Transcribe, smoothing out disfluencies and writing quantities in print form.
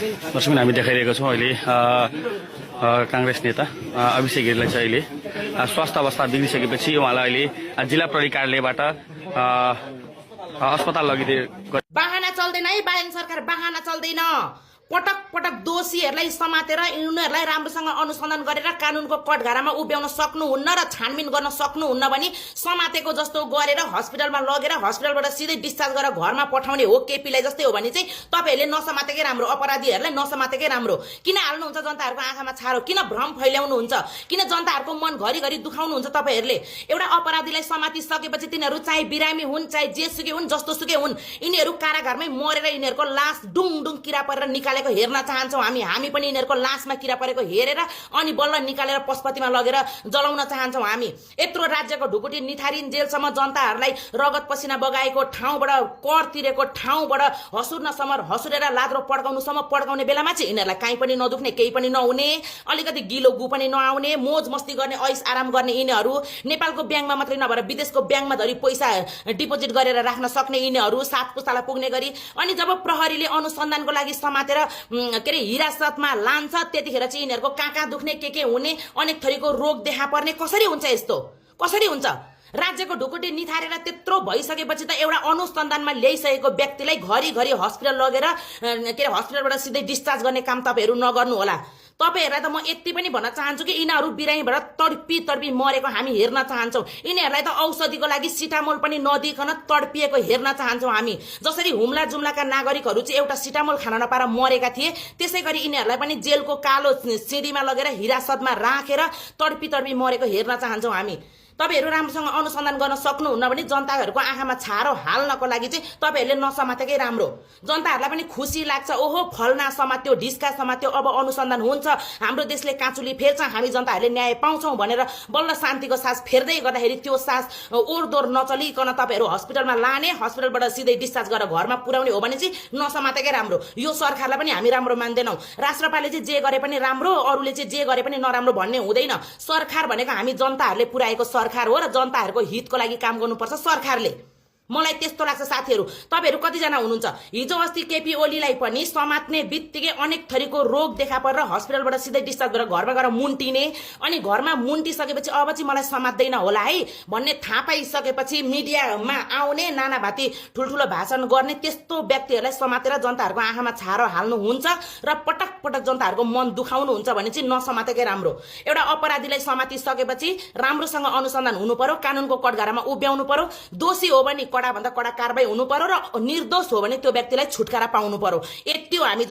दर्शक हामी देखाइरहेको छौँ अहिले कांग्रेस नेता अभिषेक गिरीलाई चाहिँ अहिले स्वास्थ्य अवस्था बिग्रिसकेपछि उहाँलाई अहिले जिल्ला प्रहरी कार्यालयबाट अस्पताल लगिदिएको। बहाना चल्दैन है, बालन सरकार बहाना चल्दैन। पटक पटक दोषीहरूलाई समातेर उनीहरूलाई राम्रोसँग अनुसन्धान गरेर कानुनको कठघरामा उभ्याउन सक्नुहुन्न र छानबिन गर्न सक्नुहुन्न भने समातेको जस्तो गरेर हस्पिटलमा लगेर हस्पिटलबाट सिधै डिस्चार्ज गरेर घरमा पठाउने हो केपीलाई जस्तै हो भने चाहिँ तपाईहरुले नसमातेकै राम्रो, अपराधीहरूलाई नसमातेकै राम्रो। किन हाल्नुहुन्छ जनताहरूको आँखामा छारो? किन भ्रम फैल्याउनुहुन्छ? किन जनताहरूको मन घरिघरि दुखाउनुहुन्छ तपाईहरुले? एउटा अपराधीलाई समातिसकेपछि तिनीहरू चाहे बिरामी हुन्, चाहे जेसुकै हुन्, जस्तोसुकै हुन्, यिनीहरू कारागारमै मरेर यिनीहरूको लास डुङडुङ किरा परेर निकाले हेर्न चाहन्छौं हामी पनि यिनीहरूको लासमा किरा परेको हेरेर अनि बल्ल निकालेर पशुपतिमा लगेर जलाउन चाहन्छौं हामी। यत्रो राज्यको ढुकुटी निथारिन जेलसम्म जनताहरूलाई रगत पसिना बगाएको ठाउँबाट, कर तिरेको ठाउँबाट हसुर्नसम्म हसुरेर लाद्रो पड्काउनुसम्म पड्काउने बेलामा चाहिँ यिनीहरूलाई काहीँ पनि नदुख्ने, केही पनि नहुने, अलिकति गिलो गु पनि नआउने, मोज मस्ती गर्ने, ऐस आराम गर्ने यिनीहरू नेपालको ब्याङ्कमा मात्रै नभएर विदेशको ब्याङ्कमा धरि पैसा डिपोजिट गरेर राख्न सक्ने यिनीहरू सात पुस्तालाई पुग्ने गरी अनि जब प्रहरीले अनुसन्धानको लागि समातेर के अरे हिरासतमा लान्छ त्यतिखेर चाहिँ यिनीहरूको कहाँ दुख्ने, के हुने, अनेक थरीको रोग देखा पर्ने। कसरी हुन्छ यस्तो? कसरी हुन्छ? राज्यको ढुकुटी निथारेर त्यत्रो भइसकेपछि त एउटा अनुसन्धानमा ल्याइसकेको व्यक्तिलाई घरिघरि हस्पिटल लगेर के अरे हस्पिटलबाट सिधै डिस्चार्ज गर्ने काम तपाईहरु नगर्नु होला। तपाईहरुलाई त म यति पनि भन्न चाहन्छु कि यिनीहरू बिरामीबाट तडपी मरेको हामी हेर्न चाहन्छौं। यिनीहरूलाई त औषधिको लागि सिटामोल पनि नदिकन तडपिएको हेर्न चाहन्छौं हामी। जसरी हुम्ला जुम्लाका नागरिकहरू चाहिँ एउटा सिटामोल खान नपाएर मरेका थिए, त्यसैगरी यिनीहरूलाई पनि जेलको कालो सिडीमा लगेर हिरासतमा राखेर तडपी मरेको हेर्न चाहन्छौं हामी। तपाईहरु राम्रोसँग अनुसन्धान गर्न सक्नुहुन्न भने जनताहरूको आँखामा छारो हाल्नको लागि चाहिँ तपाईहरुले नसमातेकै राम्रो। जनताहरूलाई पनि खुसी लाग्छ, ओहो फलना समात्यो, ढिस्का समात्यो, अब अनुसन्धान हुन्छ, हाम्रो देशले काँचुली फेर्छ, हामी जनताहरूले न्याय पाउँछौं भनेर बल्ल शान्तिको सास फेर्दै गर्दाखेरि त्यो सास ओरदोर नचलिकन तपाईहरु हस्पिटलमा लाने, हस्पिटलबाट सिधै डिस्चार्ज गरेर घरमा पुर्याउने हो भने चाहिँ नसमातेकै राम्रो। यो सरकारलाई पनि हामी राम्रो मान्दैनौं। राष्ट्रपालले चाहिँ जे गरे पनि राम्रो, अरूले चाहिँ जे गरे पनि नराम्रो भन्ने हुँदैन। सरकार भनेको हामी जनताहरूले पुर्याएको सरकार हो र जनताहरूको हितको लागि काम गर्नुपर्छ सरकारले। मलाई त्यस्तो लाग्छ साथीहरु। तपाईहरु कतिजना हुनुहुन्छ? हिजो अस्ति केपी ओलीलाई पनि समात्ने बित्तिकै अनेक थरीको रोग देखा परेर हस्पिटलबाट सिधै डिस्चार्ज गरेर घरमा गएर मुन्टिने, अनि घरमा मुन्टिसकेपछि अब चाहिँ मलाई समात्दैन होला है भन्ने थाहा पाइसकेपछि मिडियामा आउने, नानाभाती ठुल्ठुलो भाषण गर्ने त्यस्तो व्यक्तिहरूलाई समातेर जनताहरूको आँखामा छारो हाल्नुहुन्छ र पटक पटक जनताहरूको मन दुखाउनुहुन्छ भने चाहिँ नसमातेकै राम्रो। एउटा अपराधीलाई समातिसकेपछि राम्रोसँग अनुसन्धान हुनु पर्यो, कानुनको कठघरामा उभ्याउनु पर्यो, दोषी हो भने कडा भन्दा कडा कारबाही हुनु पर्यो र निर्दोष हो भने त्यो व्यक्तिलाई छुटकारा पाउनु पर्यो। यति हो हामी